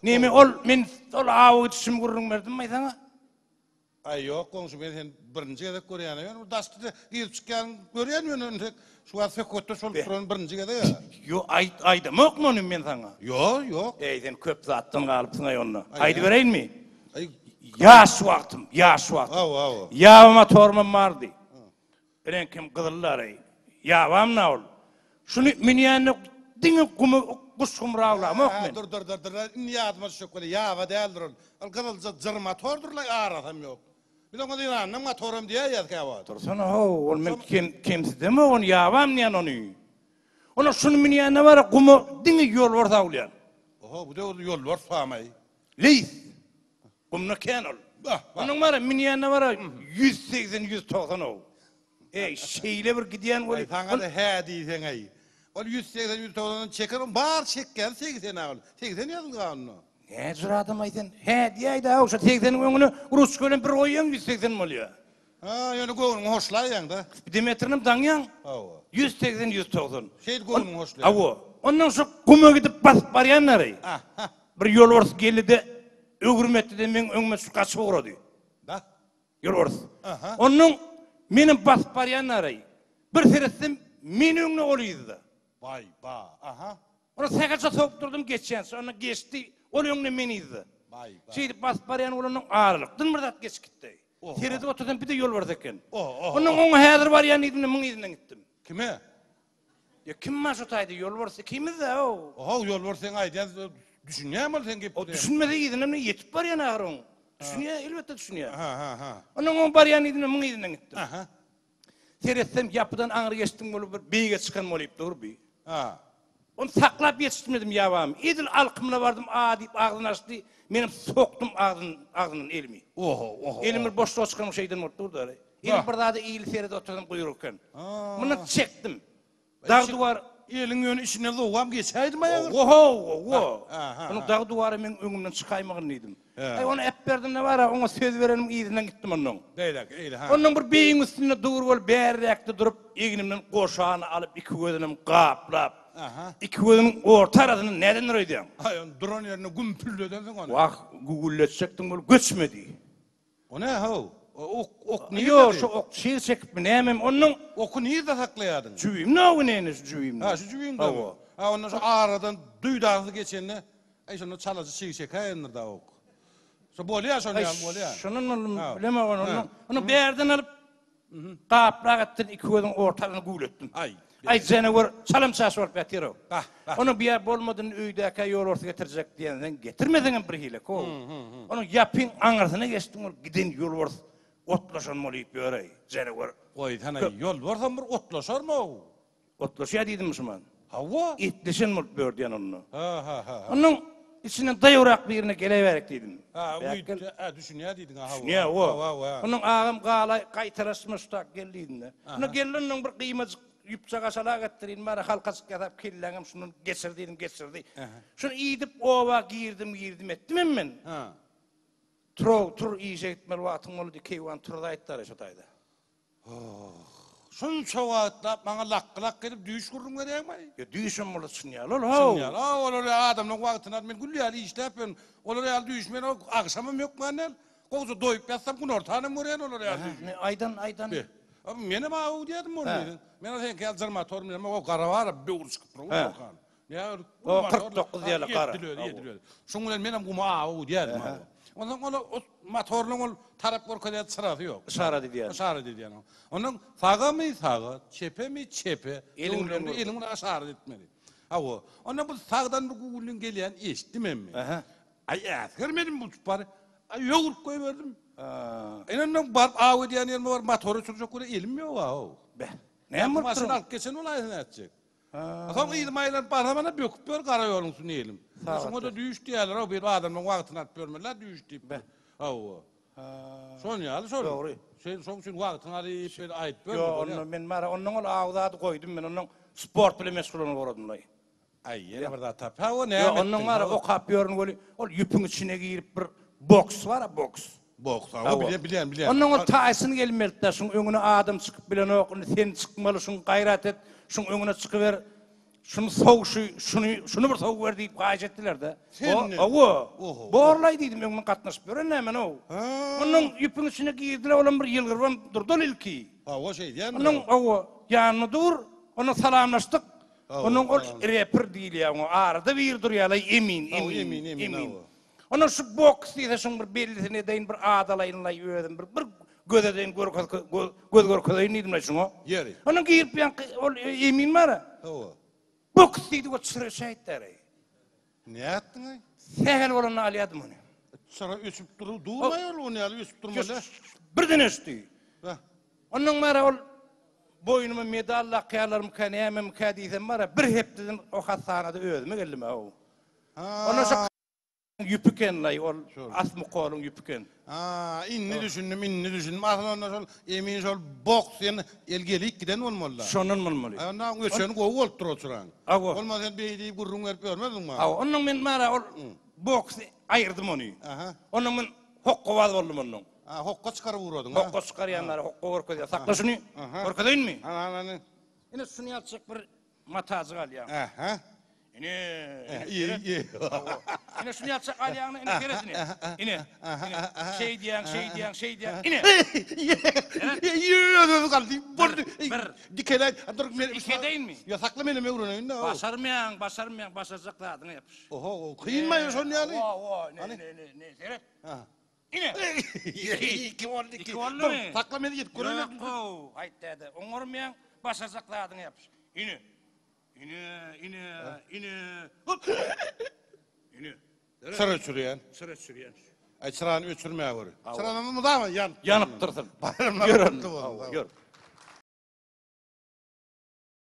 Neme ol men ol awa gidişimi gürrüň berdimmi saňa? Aý ýok goňşy men seni birinji gezek görýän. Ýöne bir daşda girip çykýan görýän ýöne entek şu wagt söhbetdeş bolup duran birinji gezek. Ýok aýt aýdamokmy ony men saňa? Ýok ýok. Eý sen köp zatdan galypsyň aý onda. Aýdybereýinmi? Ýaş wagtym, ýaş wagtym. Hawa hawa. Ýaba motorymam bardy. Reňkem gyzyl-dary. Ýabam-da ol. Şuny münýände diňe gumy guş-gumry awlamok men. Dur, dur, dur, dur, indi ýadyma düşjek bolýar. Ýaba däldir ol. Ol gyzylja jyr motordyr-laý, arasam ýok. Biz oňa zenanyň motoram diýäýýäs käwagt. Dursana-how, ol men kemsidemok ony, ýabam diýýän ony. Ola şuny münýände bar-a, guma diňe ýolbars awlaýan. Oho, bu döwürde ýolbars barmy-aý? Leýs. Gumda kän ol. Onuň bar-a, münýände bar-a, 180, 190 ow. Eý, şeýle bir gidýän weli. Aý, saňa-da hä diýseň-eý. Ol 180, 190-dan çeker, oň bar çekýäni segsen-ä ol. Segsen ýazylgy-a onda. Näjür adam-aý sen? Hä diýäý-dä, şo segseniň öňüne ruçka bilen bir goýýaň, 180 bolýar. Hä, ýöne göwnüňi hoşlaýýaň-da. Spidometrinem daňýaň. Hawa. 180, 190. Şeýdip göwnüňi hoşlaýaň. Hawa. Ondan şo guma gidip basyp barýanlary. Aha. Bir ýolbars geldi-de, öwrüm etdi-de, meň öňüme düşüp gaçyp ugrady. Da. Ýolbars. Aha. Ondan menem basyp barýanlary. Bir seretsem, men öňde, ol yzda. Baý, ba, aha. Ony sähelçe sowup durdum geçýänçä. Onda geçdi. Ol öňde, men yzda. Baý, ba. Şeýdip basyp barýan bolanda aralykdan bir zat geçip gitdi. Oho. Seredip otursam bir-de ýolbars eken. Oho, oho. Ondan oňa häzir barýan diýdim-de, muň yzyndan gitdim. Kime? Ýa kim bar şu taýda ýolbars ikimiz-dä-ow. Oho, ýolbars seň aýdýan düşünýärmi ol seň gep? O düşünmese yzyndan men ýetip barýan ahyr oň. Düşünýär, elbetde düşünýär. Ha, ha, ha. Ondan oň barýan diýdim-de, muň yzyndan gitdim. Aha. Seretsem ýapydan aňry geçdim bolup bir beýige çykan bolyp dur bi. Ha. Ony saklap ýetişmedim ýabamy. Edil alkymyna bardym, a diýip agzyny açdy. Menem sokdum agzyn, agzyndan elimi. Oho, oho. Elim bir boşluga çykan şeýden bolup dur-da. Elim bir zada ýyly seredip otursam guýruk eken. Mundan çekdim. Dag duwar Eliň ýöne içinden zowgam geçäýdimi aýagyň? Oho, oho. Onuň dag duwary meň öňümden çykaýmagyn diýdim. Aý, ony äpberdim-de bar-a, oňa söz berenim yzyndan gitdim onnoň. Beýläk, eýle, ha. Onnoň bir beýiň üstünde dur bolup, bäriräkde durup, egnimden goşany alyp, iki gözünem gaplap, iki gözüniň orta arasyny nädendir öýdýäň? Aý, ony duran ýerinde gümpüldedensiň ony. Wah, gügülletjekdim bolup, göçmedi. O nä how? O ok, ok nirde? Ýok, şu ok çyg çekipmi, nämemi, onnoň. Oky nirde saklaýardyň? Jübimde o ine, şu jübimde. Ha, şu jübiňdemi? Hawa. Ha, onda şu aradan duýdansyz geçende, aý, şonda çalaja çyg çekäýendir-dä ok. Şo bolýar, şon ýaly bolýar. Şondan boldum, bilemok ony. Onnoň, ony bärden alyp, gaplak etdim, iki gözüň ortasyny güwletdim. Aý. Aý, janawer çalam-çaş bolup ýatyr-ow. Bah, bah. Onuň bir bolmadyny öýdäkä ýolbarsy getirjek diýensoň, getirmeseňem bir hile-kow. Onuň ýapyň aňyrsyna geçdim, ol giden ýolbars otlaşan bolýup ýör-eý, janawer. Goýsana, ýolbarsam bir otlaşarmy-ow? Otlaşýar diýdimmi şuman? Hawa. Etleşen bolup ýör diýen onda. Ha, ha, ha. Onuň içinden daýawrak birine geleberek diýdim. Ha, uý, ha, düşünýär diýdiň, ha. Düşünýär, o. Onuň agam galaý, gaýtalaşma şu tak gel diýdim-de. Onda geldi ondan bir gyýmajyk ýüpje gaşalak etdirin, bara halkajyk ýasap kelläňem şundan geçir diýdim, geçirdi. Şuny iýdip oba girdim, girdim etdimem men. Ha. Tur, tur işe gitmeli wagtyň boldy, keýwan turzaýtdar şo taýda. Oh, şunça wagtlap maňa lakgy-lakgy edip düýş gürrüň berýäňmi-aý? Ýa düýşem bolsa çyn ýaly ol, how. Çyn ýaly. A, olar ýaly adamlaryň wagtyny alyp, men gül ýaly işläp ýörün. Olar ýaly düýş men agşamam hökman däl. Gowja doýup ýatsam günortanam görýän olar ýaly düýşi. Ne, aýdan, aýdan. Be. A, menem aw diýerdim ony diýseň. Men seňki ýaly jyrmator bilen, o gara bar-a, böwri çykyp dur, ullakan. O 49 ýaly gara. Şuň bilen menem guma aw diýerdim. Onsoň ol o motorlaryň ol tarap görkezýän çyrasy ýok. Yşarat edýän. Yşarat edýän. Ondan sagamy saga, çepemi çepe. Eliň bilen eliň bilen yşarat etmeli. Hawa. Ondan bu sagdan bir gugulyň gelýän eşitdim emmi. Aý äsgermedim bu bary. Aý ýowrup goýberdim. Ine ondan baryp aw edýän ýerime baryp motor öçürjek görä elim ýok aw. Beh. Näme bolup Maşyn alyp geçen bolaýsa nätjek. Soň yzyma aýlanyp barsam ana böküp ýör gara ýoluň üstünde elim. Şoňa-da düýş diýýärler-ow, bir adamyň wagtyny alyp ýörmeli-ä düýş diýip. Hawa. Şon ýaly şol. Dogry. Sen şoň üçin wagtyňy alyp, şeýle aýdyp ýörme. Ýok, onda men bara ondan ol aw zady goýdum men, ondan sport bilen meşgullanyp ugradym-laý. Aý, ýene bir zat tap. Hawa, näme Ýok, ondan bara okap ýörün weli, ol ýüpüň içine girip bir boks bar-a, boks. Boks, hawa, bilýän, bilýän, bilýän. Ondan ol Taýson gelmelidi-dä, şuň öňüne adam çykyp bilenok, indi sen çykmaly, şuň gaýrat et, şuň öňüne çykyber. Şuny sow şu şuny şuny bir sow ber diýip haýyş etdiler-de. Senden? Hawa. Oho. Borlaý diýdim, öň men gatnaşyp ýören nämen ow. Ha. Ondan ýüpüň içine girdiler, olam bir ýylgyrybam durdy ol ilki. Hawa şeýdýändir. Ondan hawa ýanynda dur, ondan salamlaşdyk. Hawa, Ondan ol salam. reper diýilýär oňa, arada bir durýarlaý emin, Hawa, emin, emin, emin, hawa. Ondan şu boks diýse şuň bir bellisini edeýin, bir adalaýynlaý özüm bir bir göz edeýin, görkez göz görkezeýin diýdim-le şuňa. Ýeri. Ondan girip ýaňky ol emin bar-a. Hawa. Boks diýdi we çyra öçäýtdi-äreý. Nätdiň-aý? Sähel bolanda alýadym ony. Çyra öçüp dur, durmaý ol ony ýaly öçüp durmaly. Birden öçdi. Heh. Ondan bäri ol boýnuma medal dakýarlarmyka, nämemikä diýsem bar-a, bir hepdeden o hassahanada özüme geldim-ow. Ondan şo Ýüpi eken-laý ol, asmykolyň ýüpi eken. Ha, indi düşündim, indi düşündim. Asyl onda şol Emin şol boks diýen el gelip giden bolmaly-da. Şondan bolmaly. Aý, onda öçeni gowy bolupdyr o çyraň. Hawa. Bolmasa sen beý diýip gürrüň berip ýörmezdiň maňa. Hawa, ondan men bara ol boksy aýyrdym ony. Aha. Ondan men hokgabaz boldum ondan. Ha, hokga çykaryp ugradyň, ha? Hokga çykarýan bara, hokga görkezýär. Sakla şuny. Aha. Görkezeýinmi? Hany, hany, hany. Ine şuny ýalyjak bir Matajyk alýaň. Ähä. Ine. Ýe, ýe. Ine şuny ýatjak alýaň, ine seret ine. Ine. Ine. Şeýdýäň, şeýdýäň, şeýdýäň. Ine. Ýe, öz galdy. Boldy. Bir. Dikeläý. Dur, men. Dikedeýinmi? Ýa sakla menem öwreneýin-dä. Başarmaýaň, başarmaýaň, başarjak zadyňa ýapyş. Oho, kynmy şon ýaly? Hawa, hawa, ine, ine, ine, ine, seret. Ha. Ine. Iki boldy, iki. Iki boldumy? Dur, sakla meni ýetip göreýin. Ýok, how, aýt däde, oňarmaýaň, başarjak zadyňa ýapyş. Ine. Ine, ine, ine. Hop. Ine. Çyra öçürýän. Çyra öçürýän. Aý, çyrany öçürmäge gör. Çyrany mydama ýanyp. Ýanyp dursun. Baýramlar Ýör gutly bolsun. Ýör.